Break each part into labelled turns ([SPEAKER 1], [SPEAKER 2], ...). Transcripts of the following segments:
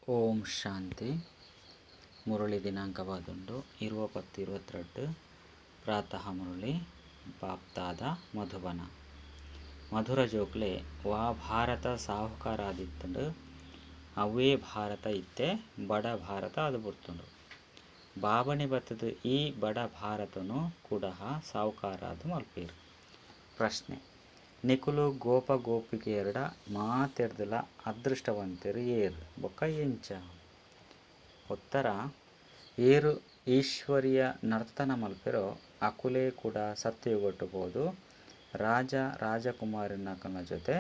[SPEAKER 1] ಓಂ ಶಾಂತಿ. ಮುರಳಿ ದಿನಾಂಕವಾದುಂಡು 20/10/22. ಪ್ರಾತಃ ಮುರಳಿ, ಬಾಪ್ದಾದ, ಮಧುಬನ. ಮಧುರ ಜೋಕ್ಲೆ, ವಾ ಭಾರತ ಸಾಹುಕಾರಾದಿತ್ತುಂಡು ಅವ್ವೇ ಭಾರತ ಇತ್ತೆ ಬಡ ಭಾರತ ಆದ್ ಬುಡ್ತುಂಡು. ಬಾಬನೆ ಬತ್ತುದು ಈ ಬಡ ಭಾರತೊನು ಕುಡಹ ಸಾಹುಕಾರಾದ್ ಮಲ್ಪುವೆರ್. ಪ್ರಶ್ನೆ, ನಿಕುಲು ಗೋಪ ಗೋಪಿಕೆಯೆರೆಡ ಮಾತೆಡ್ದ್ ಲಾ ಅದೃಷ್ಟವಂತೆರ್ ಏರ್ ಬೊಕ್ಕ ಎಂಚ? ಉತ್ತರ, ಏರ್ ಈಶ್ವರೀಯ ನರ್ತನ ಮಲ್ಪುವೆರೋ ಅಕುಲೇ ಕುಡ ಸತ್ಯಯುಗಟ್ ಪೋದು ರಾಜ ರಾಜಕುಮಾರಿನಕಲ್ನ ಜೊತೆ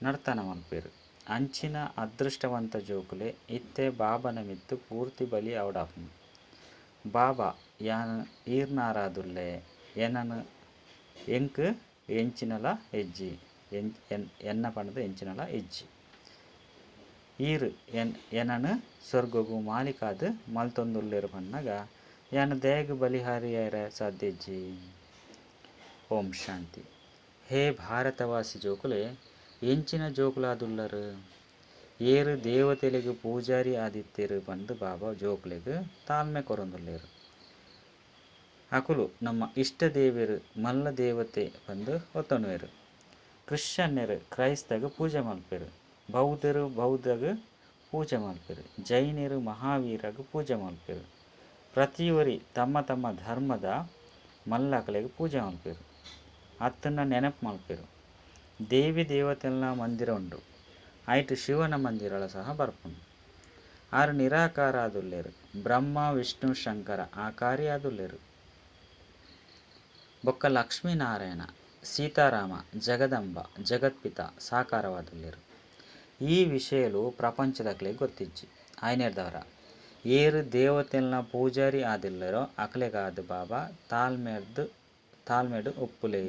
[SPEAKER 1] ನರ್ತನ ಮಲ್ಪುವೆರ್. ಅಂಚಿನ ಅದೃಷ್ಟವಂತ ಜೋಕುಲೇ ಇತ್ತೆ ಬಾಬನ ಮಿತ್ತ್ ಪೂರ್ತಿ ಬಲಿ ಆವೊಡಾಪುಂಡು. ಬಾಬಾ ಯಾನ್ ಈರ್ನಾರಾದುಲ್ಲೆ ಎನನ್ ಎಂಕ್ ಎಂಚಿನಲ ಇಜ್ಜಿ ಎನ್ನ ಪಂಡ್ದ್ ಎಂಚಿನಲ ಇಜ್ಜಿ. ಈರ್ ಎನನ್ ಸ್ವರ್ಗೊಗು ಮಾಲೀಕಾದ್ ಮಲ್ತೊಂದುಲ್ಲೆರ್ ಪನ್ನಗ ಯಾನ್ ದಾಯೆಗ್ ಬಲಿಹಾರಿಯೆರೆ ಸಾಧ್ಯ ಇಜ್ಜಿ. ಓಂ ಶಾಂತಿ. ಹೇ ಭಾರತವಾಸಿ ಜೋಕುಲೆ, ಎಂಚಿನ ಜೋಕುಲಾದುಲ್ಲರ್? ಏರ್ ದೇವತೆಲೆಗ್ ಪೂಜಾರಿ ಆದಿತ್ತೆರ್ ಪಂದ್ ಬಾಬಾ ಜೋಕುಲೆಗ್ ತಾಳ್ಮೆ ಕೊರೊಂದುಲ್ಲೆರ್. ಅಕುಲು ನಮ್ಮ ಇಷ್ಟ ದೇವೆರ್ ಮಲ್ಲ ದೇವತೆ ಪಂದ್ ಒತ್ತೊನುವೆರ್. ಕ್ರಿಶ್ಚಿಯನ್ನೆರ್ ಕ್ರೈಸ್ತಗ್ ಪೂಜೆ ಮಲ್ಪುವೆರ್. ಬೌದ್ಧೆರ್ ಬೌದ್ಧಗ್ ಪೂಜೆ ಮಲ್ಪುವೆರ್. ಜೈನೆರ್ ಮಹಾವೀರಗ್ ಪೂಜೆ ಮಲ್ಪುವೆರ್. ಪ್ರತಿಯೊರಿ ತಮ್ಮ ತಮ್ಮ ಧರ್ಮದ ಮಲ್ಲಕಲೆಗ್ ಪೂಜೆ ಮಲ್ಪುವೆರ್. ಅತ್ತುಂಡ ನೆನಪು ಮಲ್ಪುವೆರ್. ದೇವಿ ದೇವತೆಲ್ನ ಮಂದಿರ ಉಂಡು. ಐಟ್ ಶಿವನ ಮಂದಿರಲ ಸಹ ಬರ್ಪುಂಡು. ಆರ್ ನಿರಾಕಾರ ಆದುಲ್ಲೆರ್. ಬ್ರಹ್ಮ ವಿಷ್ಣು ಶಂಕರ ಆಕಾರಿ ಆದುಲ್ಲೆರ್. ಬೊಕ್ಕ ಲಕ್ಷ್ಮೀನಾರಾಯಣ ಸೀತಾರಾಮ ಜಗದಂಬ ಜಗತ್ಪಿತ ಸಾಕಾರವಾದುಲ್ಲೆರ್. ಈ ವಿಷಯಲು ಪ್ರಪಂಚದಕ್ಲೆಗ್ ಗೊತ್ತಿಜ್ಜಿ. ಆಯ್ನೆರ್ದವರ ಏರ್ ದೇವತೆಲ್ನ ಪೂಜಾರಿ ಆದಿಲ್ಲೆರೋ ಅಕ್ಲೆಗಾದ್ ಬಾಬಾ ತಾಳ್ಮೆಡ್ ಉಪ್ಪುಲೆ.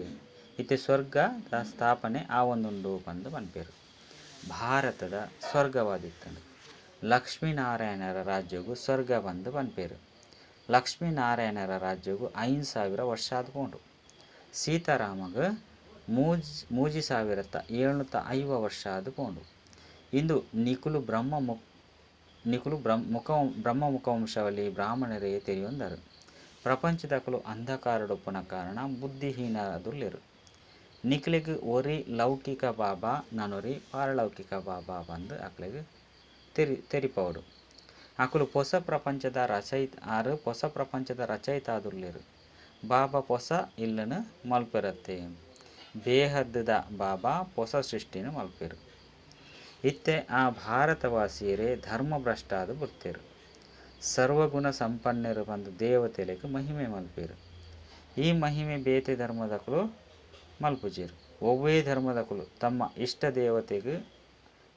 [SPEAKER 1] ಇತ್ತೆ ಸ್ವರ್ಗದ ಸ್ಥಾಪನೆ ಆವೊಂದುಂಡು ಪಂದ್ ಪನ್ಪೆರ್. ಭಾರತದ ಸ್ವರ್ಗವಾದಿತ್ತುಂಡು. ಲಕ್ಷ್ಮೀನಾರಾಯಣರ ರಾಜ್ಯೊಗು ಸ್ವರ್ಗ ಪಂದ್ ಪನ್ಪೆರ್. ಲಕ್ಷ್ಮೀನಾರಾಯಣರ ರಾಜ್ಯೊಗು 5000 ವರ್ಷ ಆದ್ ಪೋಂಡು. ಸೀತಾರಾಮಗ್ 3750 ವರ್ಷ ಆದ್ ಪೋಂಡು. ಇಂದು ನಿಕುಲು ಬ್ರಹ್ಮ ಮುಖವಂಶಾವಳಿ ಬ್ರಾಹ್ಮಣರೇ ತೆರಿಯೊಂದರು. ಪ್ರಪಂಚದಕುಲು ಅಂಧಕಾರಡುಪ್ಪುನ ಕಾರಣ ಬುದ್ಧಿಹೀನರಾದುಲ್ಲೆರ್. ನಿಕ್ಲೆಗ್ ಒರಿ ಲೌಕಿಕ ಬಾಬಾ ನನೊರಿ ಪಾರಲೌಕಿಕ ಬಾಬಾ ಪಂದ್ ಅಕ್ಲೆಗ್ ತೆರಿಪಾವೊಡು. ಅಕುಲು ಪೊಸ ಪ್ರಪಂಚದ ರಚಯಿತ ಆರ್ ಪೊಸ ಪ್ರಪಂಚದ ರಚಯಿತ ಆದುಲ್ಲೆರ್. ಬಾಬಾ ಪೊಸ ಇಲ್ಲನು ಮಲ್ಪೆರತ್ತೆ. ಬೇಹದ್ದ ಬಾಬಾ ಪೊಸ ಸೃಷ್ಟಿನ್ ಮಲ್ಪೆರ್. ಇತ್ತೆ ಆ ಭಾರತವಾಸಿಯರೇ ಧರ್ಮಭ್ರಷ್ಟಾದ್ ಬುಡ್ತೆರ್. ಸರ್ವಗುಣ ಸಂಪನ್ನೆರ್ ಪಂದ್ ದೇವತೆಲೆಗ್ ಮಹಿಮೆ ಮಲ್ಪೆರ್. ಈ ಮಹಿಮೆ ಬೇತೆ ಧರ್ಮದಕುಲು ಮಲ್ಪುಜೆರ್. ಒವ್ವೇ ಧರ್ಮದಕುಲು ತಮ್ಮ ಇಷ್ಟ ದೇವತೆಗ್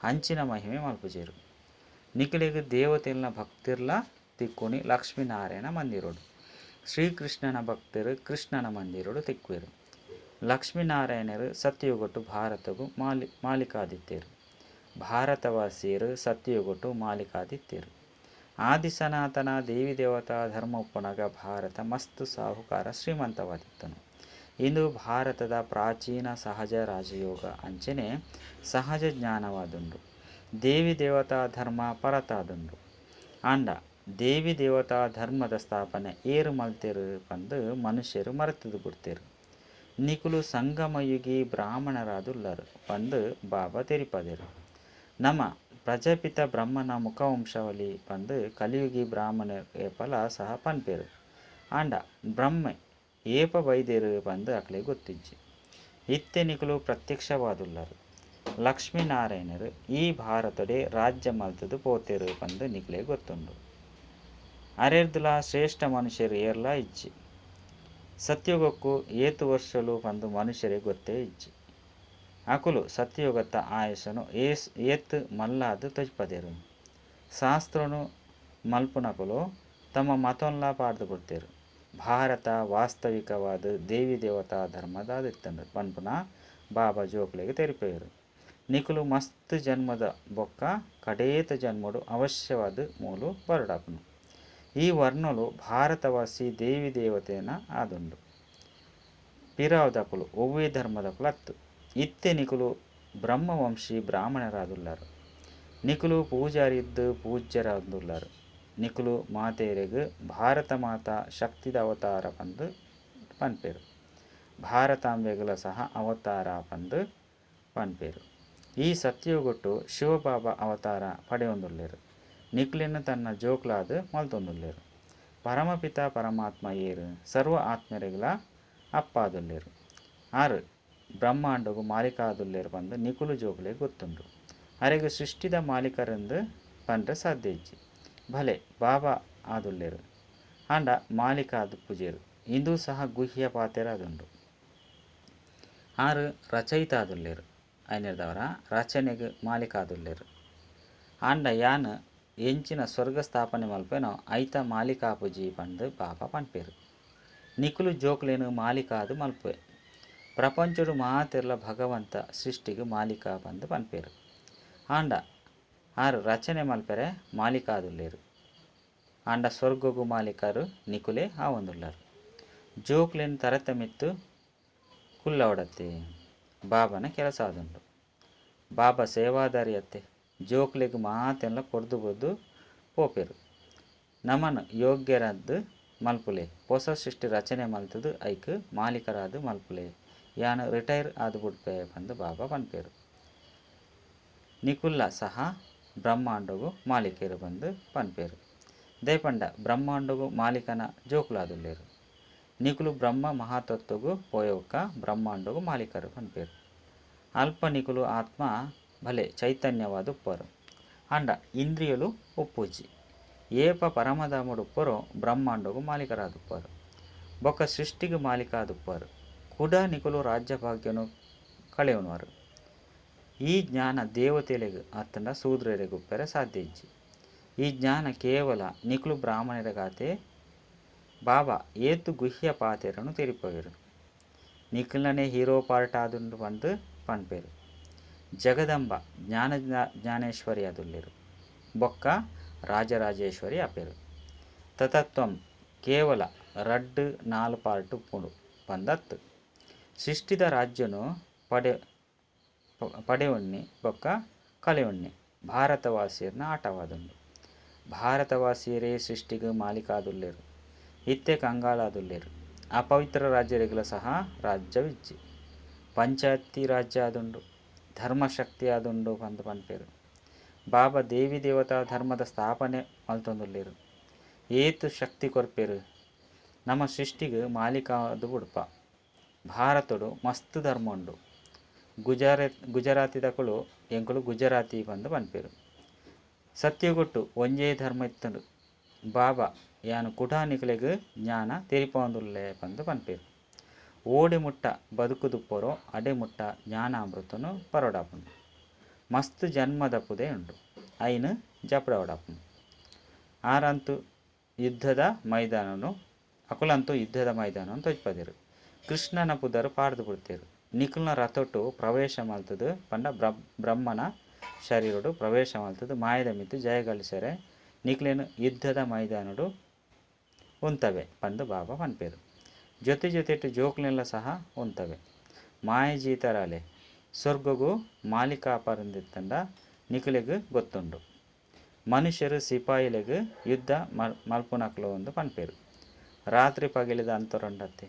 [SPEAKER 1] ಅಂಚಿನ ಮಹಿಮೆ ಮಲ್ಪುಜೆರ್. ನಿಕಲೆಗ್ ದೇವತೆಲ್ನ ಭಕ್ತಿರ್ಲ ತಿಕ್ಕುನಿ ಲಕ್ಷ್ಮೀನಾರಾಯಣ ಮಂದಿರೊಡು. ಶ್ರೀಕೃಷ್ಣನ ಭಕ್ತರು ಕೃಷ್ಣನ ಮಂದಿರೊಡು ತಿಕ್ಕುವೆರ್. ಲಕ್ಷ್ಮೀನಾರಾಯಣರು ಸತ್ಯಯುಗಟ್ಟು ಭಾರತಗು ಮಾಲೀಕಾದಿತ್ತೆರ್. ಭಾರತವಾಸಿಯರು ಸತ್ಯಯುಗಟ್ಟು ಮಾಲೀಕಾದಿತ್ತೆರ್. ಆದಿ ಸನಾತನ ದೇವಿ ದೇವತಾ ಧರ್ಮ ಉಪ್ಪುನಗ ಭಾರತ ಮಸ್ತ್ ಸಾಹುಕಾರ ಶ್ರೀಮಂತವಾದಿತ್ತನು. ಇಂದು ಭಾರತದ ಪ್ರಾಚೀನ ಸಹಜ ರಾಜಯೋಗ ಅಂಚನೆ ಸಹಜ ಜ್ಞಾನವಾದುಂಡು. ದೇವಿ ದೇವತಾ ಧರ್ಮ ಪರತಾದುಂಡು. ಆಂಡ ದೇವಿ ದೇವತಾ ಧರ್ಮದ ಸ್ಥಾಪನೆ ಏರ್ ಮಲ್ತೆರ್ ಪಂದ್ ಮನುಷ್ಯರು ಮರೆತುದು ಬುಡ್ತೆರ್. ನಿಕುಲು ಸಂಗಮಯುಗಿ ಬ್ರಾಹ್ಮಣರಾದುಲ್ಲರ್ ಪಂದ್ ಬಾಬಾ ತೆರಿಪಾದೆರ್. ನಮ ಪ್ರಜಾಪಿತ ಬ್ರಹ್ಮನ ಮುಖವಂಶಾವಳಿ ಪಂದ್ ಕಲಿಯುಗಿ ಬ್ರಾಹ್ಮಣರ್ ಏಪಲ ಸಹ ಪನ್ಪೆರ್. ಆಂಡ ಬ್ರಹ್ಮೆ ಏಪ ಬೈದೆರ್ ಪಂದ್ ಅಕ್ಲೆಗ್ ಗೊತ್ತಿಜ್ಜಿ. ಇತ್ತೆ ನಿಕುಲು ಪ್ರತ್ಯಕ್ಷವಾದುಲ್ಲರ್. ಲಕ್ಷ್ಮೀನಾರಾಯಣರು ಈ ಭಾರತೊಡೆ ರಾಜ್ಯ ಮಲ್ತುದು ಪೋತೆರ್ ಪಂದ್ ನಿಕುಲೆಗ್ ಗೊತ್ತುಂಡು. ಅರೆರ್ದಲ ಶ್ರೇಷ್ಠ ಮನುಷ್ಯರು ಏರ್ಲಾ ಇಜ್ಜಿ. ಸತ್ಯಯುಗಕ್ಕೂ ಏತು ವರ್ಷಲು ಪಂದ್ ಮನುಷ್ಯರಿಗೆ ಗೊತ್ತೇ ಇಜ್ಜಿ. ಅಕುಲು ಸತ್ಯಯುಗತ್ತ ಆಯಸ್ಸನು ಏತ್ ಮಲ್ಲಾದ್ ತೊಜ್ಪದೆರ್. ಶಾಸ್ತ್ರನು ಮಲ್ಪುನಕುಲು ತಮ್ಮ ಮತೊನ್ಲ ಪಾಡ್ದು ಬುಡ್ತೆರ್. ಭಾರತ ವಾಸ್ತವಿಕವಾದ ದೇವಿ ದೇವತಾ ಧರ್ಮದಾದಿತ್ತುಂಡು ಪನ್ಪುನ ಬಾಬಾ ಜೋಕುಲೆಗ್ ತೆರಿಪೆರ್. ನಿಕುಲು ಮಸ್ತ್ ಜನ್ಮದ ಬೊಕ್ಕ ಕಡೇತ ಜನ್ಮಡು ಅವಶ್ಯವಾದ ಮೂಲು ಬರಡಾಪುನು. ಈ ವರ್ಣಲು ಭಾರತವಾಸಿ ದೇವಿ ದೇವತೆನ ಆದುಂಡು. ಪಿರಾವುದಕುಲು ಒವ್ವೇ ಧರ್ಮದಕುಲು ಅತ್ತು. ಇತ್ತೆ ನಿಕುಲು ಬ್ರಹ್ಮವಂಶಿ ಬ್ರಾಹ್ಮಣರಾದುಲ್ಲರ್. ನಿಕುಲು ಪೂಜಾರಿದ್ದು ಪೂಜ್ಯರಾದುಲ್ಲಾರ್. ನಿಕುಲು ಮಾತೆರೆಗ್ ಭಾರತ ಮಾತಾ ಶಕ್ತಿದ ಅವತಾರ ಪಂದ್ ಪನ್ಪೆರ್. ಭಾರತಾಂಬೆಗುಲ ಸಹ ಅವತಾರ ಪಂದ್ ಪನ್ಪೆರ್. ಈ ಸತ್ಯಯುಗಟ್ ಶಿವಬಾಬಾ ಅವತಾರ ಪಡೆಯೊಂದುಲ್ಲೆರ್. ನಿಕುಲೆನ್ ತನ್ನ ಜೋಕುಲಾದ್ ಮಲ್ತೊಂದುಲ್ಲೆರ್. ಪರಮಪಿತ ಪರಮಾತ್ಮ ಏರ್? ಸರ್ವ ಆತ್ಮೆರೆಗ್ಲಾ ಅಪ್ಪಾದುಲ್ಲೆರ್. ಆರ್ ಬ್ರಹ್ಮಾಂಡೊಗು ಮಾಲೀಕ ಆದುಲ್ಲೆರ್ ಪಂದ್ ನಿಕುಲು ಜೋಕುಲೆಗ್ ಗೊತ್ತುಂಡು. ಅರೆಗ್ ಸೃಷ್ಟಿದ ಮಾಲೀಕರೆಂದ್ ಪನ್ರೆ ಸಾಧ್ಯ ಇಜ್ಜಿ. ಭಲೆ ಬಾಬಾ ಆದುಲ್ಲೆರ್ ಆಂಡ ಮಾಲೀಕ ಆದಿಪ್ಪುಜೆರ್. ಇಂದು ಸಹ ಗುಹ್ಯ ಪಾತೆರ ಆದುಂಡು. ಆರ್ ರಚಯಿತ ಆದುಲ್ಲೆರ್. ಐನೆರ್ದವರ ರಚನೆಗ್ ಮಾಲೀಕ ಆದುಲ್ಲೆರ್. ಆಂಡ ಯಾನ್ ಎಂಚಿನ ಸ್ವರ್ಗ ಸ್ಥಾಪನೆ ಮಲ್ಪುವೆನೋ ಐತ ಮಾಲೀಕ ಆಪುಜಿ ಪಂದ್ ಬಾಬಾ ಪನ್ಪೆರ್. ನಿಕುಲು ಜೋಕುಲೆನ್ ಮಾಲೀಕ ಆದ್ ಮಲ್ಪುವೆ. ಪ್ರಪಂಚೊಡು ಮಾತೆರ್ಲಾ ಭಗವಂತ ಸೃಷ್ಟಿಗ್ ಮಾಲೀಕ ಪಂದ್ ಪನ್ಪೆರ್. ಆಂಡ ಆರ್ ರಚನೆ ಮಲ್ಪೆರೆ ಮಾಲೀಕ ಆದುಲ್ಲೆರ್. ಆಂಡ ಸ್ವರ್ಗಗ್ ಮಾಲೀಕರು ನಿಕುಲೇ ಆವೊಂದುಲ್ಲರ್. ಜೋಕುಲೆನ್ ತರೆತ ಮಿತ್ತ್ ಕುಲ್ಲವಡತ್ತೆ ಬಾಬಾನ ಕೆಲಸ ಆದುಂಡು. ಬಾಬಾ ಸೇವಾದಾರಿ ಅತ್ತೆ ಜೋಕುಲೆಗ್ ಮಾತೆನ್ಲ ಕೊರ್ದು ಬುಡ್ದು ಪೋಪೆರ್. ನಮನ್ ಯೋಗ್ಯರಾದ್ ಮಲ್ಪುಲೆ ಪೊಸ ಸೃಷ್ಟಿ ರಚನೆ ಮಲ್ತುದು ಐಕ್ ಮಾಲೀಕರಾದ್ ಮಲ್ಪುಲೆ. ಯಾನ್ ರಿಟೈರ್ ಆದ್ ಬುಡ್ಪೆ ಪಂದ್ ಬಾಬಾ ಪನ್ಪೆರ್. ನಿಕುಲ್ಲ ಸಹ ಬ್ರಹ್ಮಾಂಡೊಗು ಮಾಲೀಕೆರ್ ಪಂದ್ ಪನ್ಪೆರ್. ದಾಯೆ ಪಂಡ ಬ್ರಹ್ಮಾಂಡೊಗು ಮಾಲೀಕನ ಜೋಕುಲಾದುಲ್ಲೆರ್. ನಿಕುಲು ಬ್ರಹ್ಮ ಮಹಾತತ್ವಗ್ ಪೋಯೊಕ್ಕ ಬ್ರಹ್ಮಾಂಡೊಗು ಮಾಲೀಕರು ಪನ್ಪೆರ್. ಅಲ್ಪ ನಿಕುಲು ಆತ್ಮ ಭಲೆ ಚೈತನ್ಯವಾದ್ ಉಪ್ಪರು. ಆಂಡ ಇಂದ್ರಿಯಲು ಉಪ್ಪುಜಿ. ಏಪ ಪರಮಧಾಮಡ್ ಉಪ್ಪರೋ ಬ್ರಹ್ಮಾಂಡೊಗು ಮಾಲೀಕರಾದುಪ್ಪರು. ಬೊಕ್ಕ ಸೃಷ್ಟಿಗ್ ಮಾಲೀಕ ಆದುಪ್ಪರು. ಕುಡ ನಿಕುಲು ರಾಜ್ಯ ಭಾಗ್ಯನು ಕಳೆಯೊನುವರು. ಈ ಜ್ಞಾನ ದೇವತೆಲೆಗ್ ಅತ್ತಂಡ ಶೂದ್ರೆರೆಗ್ ಉಪ್ಪೆರೆ ಸಾಧ್ಯ ಇಜ್ಜಿ. ಈ ಜ್ಞಾನ ಕೇವಲ ನಿಕುಲು ಬ್ರಾಹ್ಮಣೆರೆಗಾತೆ ಬಾಬಾ ಏತ್ ಗುಹ್ಯ ಪಾತೆರನು ತೆರಿಪವೆರ್. ನಿಕುಲ್ನನೇ ಹೀರೋ ಪಾರ್ಟ್ ಆದುಂಡು ಪಂದ್ ಪನ್ಪೆರ್. ಜಗದಂಬ ಜ್ಞಾನ ಜ್ಞಾನೇಶ್ವರಿ ಆದುಲ್ಲೆರ್. ಬೊಕ್ಕ ರಾಜರಾಜೇಶ್ವರಿ ಆಪೆರ್. ತತತ್ವಂ ಕೇವಲ ರಡ್ಡ್ ನಾಲ್ ಪಾರ್ಟ್ ಉಪ್ಪುಂಡು ಪಂದತ್ತ್. ಸೃಷ್ಟಿದ ರಾಜ್ಯನು ಪಡೆಯೊನ್ನಿ ಬೊಕ್ಕ ಕಳೆಯೊನ್ನಿ ಭಾರತವಾಸಿಯೆರ್ನ ಆಟವಾದುಂಡು. ಭಾರತವಾಸಿಯರೇ ಸೃಷ್ಟಿಗ್ ಮಾಲೀಕ ಆದುಲ್ಲೆರ್. ಇತ್ತೆ ಕಂಗಾಲಾದುಲ್ಲೆರ್. ಅಪವಿತ್ರ ರಾಜ್ಯರೆಗ್ಲ ಸಹ ರಾಜ್ಯವಿಜ್ಜಿ. ಪಂಚಾಯತಿ ರಾಜ್ಯ ಆದುಂಡು. ಧರ್ಮಶಕ್ತಿ ಆದುಂಡು ಪಂದ್ ಪನ್ಪೆರ್. ಬಾಬಾ ದೇವಿ ದೇವತಾ ಧರ್ಮದ ಸ್ಥಾಪನೆ ಮಲ್ತೊಂದುಲ್ಲೆರ್. ಏತ್ ಶಕ್ತಿ ಕೊರ್ಪೆರ್. ನಮ ಸೃಷ್ಟಿಗ್ ಮಾಲೀಕ ಆದ್ ಬುಡ್ಪ. ಭಾರತೊಡು ಮಸ್ತ್ ಧರ್ಮ ಉಂಡು. ಗುಜರಾತಿದಕುಲು ಎಂಕುಲು ಗುಜರಾತಿ ಪಂದ್ ಪನ್ಪೆರ್. ಸತ್ಯಯುಗಟ್ ಒಂಜೇ ಧರ್ಮ ಇತ್ತುಂಡು. ಬಾಬಾ ಯಾನ್ ಕುಡ ನಿಕಲೆಗ್ ಜ್ಞಾನ ತೆರಿಪಾವೊಂದುಲ್ಲೆ ಪಂದ್ ಪನ್ಪೆರ್. ಓಡೆ ಮುಟ್ಟ ಬದುಕುದುಪ್ಪರೋ ಅಡೆ ಮುಟ್ಟ ಜ್ಞಾನಾಮೃತನು ಪರೊಡಾಪುಂಡು. ಮಸ್ತ್ ಜನ್ಮದ ಪುದೆ ಉಂಡು. ಐನ್ ಜಪುಡಾವೊಡಾಪುಂಡು. ಆರಂತು ಯುದ್ಧದ ಮೈದಾನನು ಅಕುಲಂತೂ ಯುದ್ಧದ ಮೈದಾನನ್ ತೋಜ್ಪಾದೆರ್. ಕೃಷ್ಣನ ಪುದರ್ ಪಾಡ್ದ್ ಬುಡ್ತೆರ್. ನಿಕುಲ್ನ ರಥೊಟು ಪ್ರವೇಶ ಮಲ್ತುದು ಪಂಡ ಬ್ರಹ್ಮನ ಶರೀರೊಡು ಪ್ರವೇಶ ಮಲ್ತುದು ಮಾಯೆದ ಮಿತ್ತ್ ಜಯಗಳಿಸೆರೆ ನಿಕುಲೆನ್ ಯುದ್ಧದ ಮೈದಾನೊಡು ಉಂತವೆ ಪಂದ್ ಬಾಬಾ ಪನ್ಪೆರ್. ಜೊತೆ ಜೊತೆಟ್ ಜೋಕುಲೆನ್ಲ ಸಹ ಉಂತವೆ. ಮಾಯೆ ಜೀತರಾಲೆ ಸ್ವರ್ಗಗ್ ಮಾಲೀಕ ಆಪರಂದಿತ್ತಂಡ ನಿಕುಲೆಗ್ ಗೊತ್ತುಂಡು. ಮನುಷ್ಯರು ಸಿಪಾಯಿಲೆಗ್ ಯುದ್ಧ ಮಲ್ಪುನಕುಲು ಅಂದ್ ಪನ್ಪೆರ್. ರಾತ್ರಿ ಪಗೆಲುದ ಅಂತರ ಉಂಡತ್ತೆ.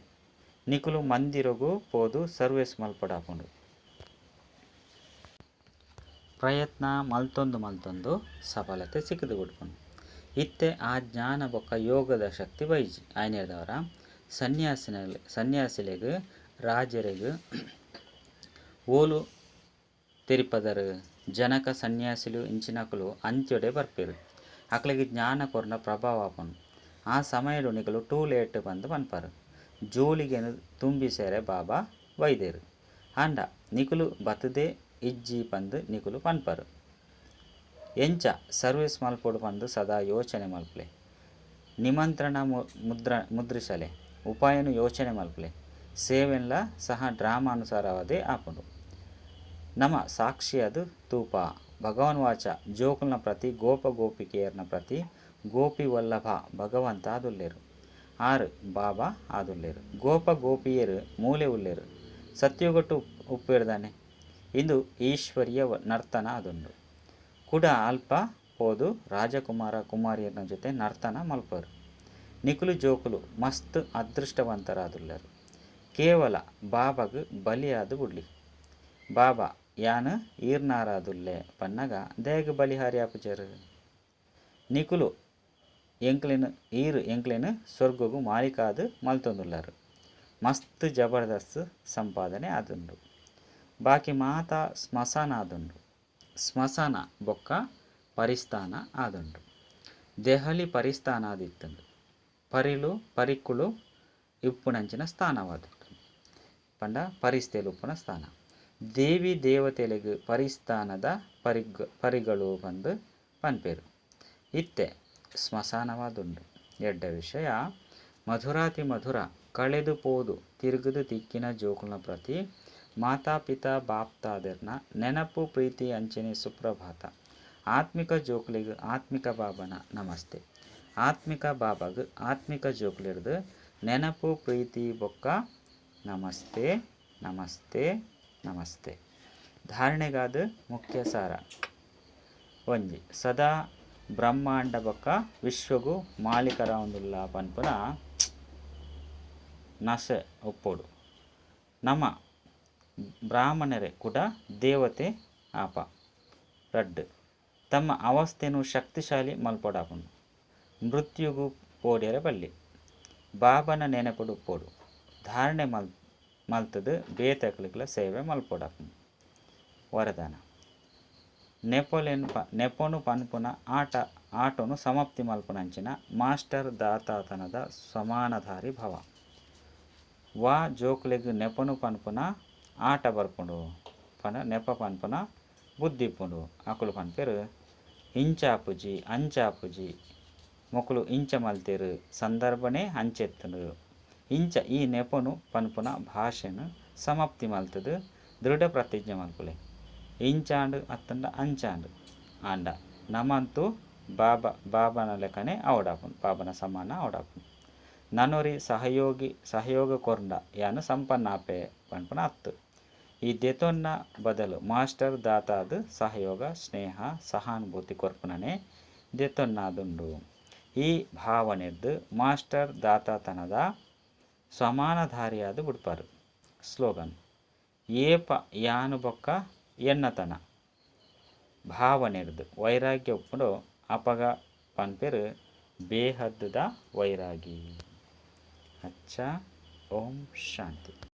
[SPEAKER 1] ನಿಕುಲು ಮಂದಿರಗ್ ಪೋದು ಸರ್ವಿಸ್ ಮಲ್ಪೊಡಾಪುಂಡು. ಪ್ರಯತ್ನ ಮಲ್ತೊಂದು ಮಲ್ತೊಂದು ಸಫಲತೆ ಸಿಕ್ಕುದು ಬುಡ್ಪುಂಡು. ಇತ್ತೆ ಆ ಜ್ಞಾನ ಬೊಕ್ಕ ಯೋಗದ ಶಕ್ತಿ ಬೈಜಿ. ಐನೆರ್ದವರ ಸನ್ಯಾಸಿಲೆಗ್ ರಾಜೆರೆಗ್ ಓಲು ತೆರಿಪದರ್. ಜನಕ ಸನ್ಯಾಸಿಲು ಇಂಚಿನಕುಲು ಅಂತ್ಯೊಡೇ ಬರ್ಪೆರ್. ಅಕ್ಲೆಗ್ ಜ್ಞಾನ ಕೊರ್ಂಡ ಪ್ರಭಾವ ಆಪುಂಡು. ಆ ಸಮಯಡ್ ನಿಕುಲು ಟೂ ಲೇಟ್ ಪಂದ್ ಪನ್ಪರ್. ಜೋಳಿಗೆನ್ ತುಂಬಿಸೆರೆ ಬಾಬಾ ಬೈದೆರ್. ಆಂಡ ನಿಕುಲು ಬತ್ತುದೇ ಇಜ್ಜಿ ಪಂದ್ ನಿಕುಲು ಪನ್ಪರ್. ಎಂಚ ಸರ್ವಿಸ್ ಮಲ್ಪೊಡು ಪಂದ್ ಸದಾ ಯೋಚನೆ ಮಲ್ಪುಲೆ. ನಿಮಂತ್ರಣ ಮುದ್ರಿಸಲೆ. ಉಪಾಯನ್ ಯೋಚನೆ ಮಲ್ಪುಲೆ. ಸೇವೆನ್ಲ ಸಹ ಡ್ರಾಮಾನುಸಾರವಾದೇ ಆಪುಂಡು. ನಮ ಸಾಕ್ಷಿಯಾದ್ ತೂಪ. ಭಗವಾನ್ ವಾಚ ಜೋಕುಲ್ನ ಪ್ರತಿ ಗೋಪ ಗೋಪಿಕೆಯರ್ನ ಪ್ರತಿ ಗೋಪಿ ವಲ್ಲಭ ಭಗವಂತ ಆದುಲ್ಲೆರ್. ಆರ್ ಬಾಬಾ ಆದುಲ್ಲೆರ್. ಗೋಪ ಗೋಪಿಯೆರ್ ಮೂಲೆ ಉಲ್ಲೆರ್. ಸತ್ಯಯುಗಟ್ ಉಪ್ಪುವೆರ್ ದಾನೆ. ಇಂದು ಈಶ್ವರೀಯ ನರ್ತನ ಆದುಂಡು. ಕುಡ ಅಲ್ಪ ಪೋದು ರಾಜಕುಮಾರ ಕುಮಾರಿಯೆರ್ನ ಜೊತೆ ನರ್ತನ ಮಲ್ಪುವೆರ್. ನಿಕುಲು ಜೋಕುಲು ಮಸ್ತ್ ಅದೃಷ್ಟವಂತರಾದುಲ್ಲೆರ್. ಕೇವಲ ಬಾಬಾಗ್ ಬಲಿಯಾದ್ ಬುಡ್ಲಿ. ಬಾಬಾ ಯಾನ್ ಈರ್ನಾರಾದುಲ್ಲೆ ಪನ್ನಗ ದಾಯೆಗ್ ಬಲಿಹಾರಿ ಆಪುಜರ್? ನಿಕುಲು ಎಂಕ್ಲೆನ್ ಈರ್ ಎಂಕ್ಲೆನ್ ಸ್ವರ್ಗಗ್ ಮಾಲೀಕಾದ್ ಮಲ್ತೊಂದುಲ್ಲರ್. ಮಸ್ತ್ ಜಬರ್ದಸ್ತ್ ಸಂಪಾದನೆ ಆದುಂಡು. ಬಾಕಿ ಮಾತ ಸ್ಮಶಾನ ಆದುಂಡು. ಸ್ಮಶಾನ ಬೊಕ್ಕ ಪರಿಸ್ಥಾನ ಆದುಂಡು. ದೆಹಲಿ ಪರಿಸ್ಥಾನ ಆದಿತ್ತುಂಡು. ಪರಿಲು ಪರಿಕ್ಕುಳು ಇಪ್ಪುನಂಚಿನ ಸ್ಥಾನವಾದಿತ್ತುಂಡು. ಪಂಡ ಪರಿಸ್ಥಿತಿಲು ಉಪ್ಪುನ ಸ್ಥಾನ. ದೇವಿ ದೇವತೆಲೆಗ್ ಪರಿಸ್ಥಾನದ ಪರಿಗಳು ಪಂದ್ ಪನ್ಪೆರ್. ಇತ್ತೆ ಸ್ಮಶಾನವಾದುಂಡು. ಎಡ್ಡೆ ವಿಷಯ ಮಧುರಾತಿ ಮಧುರ ಕಳೆದು ಪೋದು ತಿರುಗುದು ತಿಕ್ಕಿನ ಜೋಕುಲ್ನ ಪ್ರತಿ ಮಾತಾ ಪಿತಾ ಬಾಪ್ತಾದೆರ್ನ ನೆನಪು ಪ್ರೀತಿ ಅಂಚನೆ ಸುಪ್ರಭಾತ. ಆತ್ಮಿಕ ಜೋಕುಲೆಗ್ ಆತ್ಮಿಕ ಬಾಬನ ನಮಸ್ತೆ. ಆತ್ಮಿಕ ಬಾಬಾಗ್ ಆತ್ಮಿಕ ಜೋಕುಲೆರ್ದ್ ನೆನಪು ಪ್ರೀತಿ ಬೊಕ್ಕ ನಮಸ್ತೆ ನಮಸ್ತೆ ನಮಸ್ತೆ. ಧಾರಣೆಗಾದ್ ಮುಖ್ಯ ಸಾರ. ಒಂಜಿ ಸದಾ ಬ್ರಹ್ಮಾಂಡ ಬೊಕ್ಕ ವಿಶ್ವಗು ಮಾಲೀಕರಾವೊಂದುಲ್ಲ ಪನ್ಪುನ ನಶೆ ಉಪ್ಪೊಡು. ನಮ ಬ್ರಾಹ್ಮಣರೇ ಕುಡ ದೇವತೆ ಆಪ. ರಡ್ಡ್ ತಮ್ಮ ಅವಸ್ಥೆನು ಶಕ್ತಿಶಾಲಿ ಮಲ್ಪೊಡಾಪುಂಡು. ಮೃತ್ಯುಗು ಪೋಡ್ಯರೆ ಬಲ್ಲಿ. ಬಾಬನ ನೆನಪುಡು ಉಪ್ಪೊಡು. ಧಾರಣೆ ಮಲ್ತುದು ಬೇತೆಕ್ಲೆಗ್ಲ ಸೇವೆ ಮಲ್ಪೊಡಾಪುಂಡು. ವರದಾನ. ನೆಪೊಲೆನ್ ನೆಪೊನು ಪನ್ಪುನ ಆಟ ಆಟೊನು ಸಮಾಪ್ತಿ ಮಲ್ಪುನಂಚಿನ ಮಾಸ್ಟರ್ ದಾತಾತನದ ಸಮಾನಧಾರಿ ಭವ. ವಾ ಜೋಕುಲೆಗ್ ನೆಪೊನು ಪನ್ಪುನ ಆಟ ಬರ್ಪುಂಡು ಪಂಡ ನೆಪ ಪನ್ಪುನ ಬುದ್ಧಿ ಇಪ್ಪುಂಡು. ಅಕುಲು ಪನ್ಪೆರ್ ಇಂಚಾಪುಜಿ ಅಂಚಾಪುಜಿ ಮೊಕುಲು ಇಂಚ ಮಲ್ತೆರ್ ಸಂದರ್ಭನೇ ಅಂಚೆತ್ತುಂಡು. ಇಂಚ ಈ ನೆಪೊನು ಪನ್ಪುನ ಭಾಷೆನ್ ಸಮಾಪ್ತಿ ಮಲ್ತುದು ದೃಢ ಪ್ರತಿಜ್ಞೆ ಮಲ್ಪುಲೆ. ಇಂಚಾಂಡ್ ಅತ್ತಂಡ ಅಂಚಾಂಡ್ ಆಂಡ ನಮಂತೂ ಬಾಬಾ ಬಾಬಾನ ಲೆಕ್ಕನೆ ಅವಡಾಪುಂಡು ಬಾಬನ ಸಮಾನ ಅವಡಾಪುಂಡು. ನನೊರಿ ಸಹಯೋಗಿ ಸಹಯೋಗ ಕೊರ್ಂಡ ಯಾನ್ ಸಂಪನ್ನ ಆಪೆ ಪನ್ಪುನ ಅತ್ತು. ಈ ದೆತೊನ್ನ ಬದಲು ಮಾಸ್ಟರ್ ದಾತಾದ್ ಸಹಯೋಗ ಸ್ನೇಹ ಸಹಾನುಭೂತಿ ಕೊರ್ಪುನನೇ ದೆತೊನ್ನಾದುಂಡು. ಈ ಭಾವನೆರ್ದ್ ಮಾಸ್ಟರ್ ದಾತಾತನದ ಸಮಾನಧಾರಿಯಾದ್ ಬುಡ್ಪಾರ್. ಸ್ಲೋಗನ್. ಏಪ ಯಾನು ಬೊಕ್ಕ ಎನ್ನತನ ಭಾವನೆರ್ದ್ ವೈರಾಗ್ಯ ಉಪ್ಪುಂಡು ಅಪಗ ಪನ್ಪೆರ್ ಬೇಹದ್ದ ವೈರಾಗಿ. ಅಚ್ಚ ಓಂ ಶಾಂತಿ.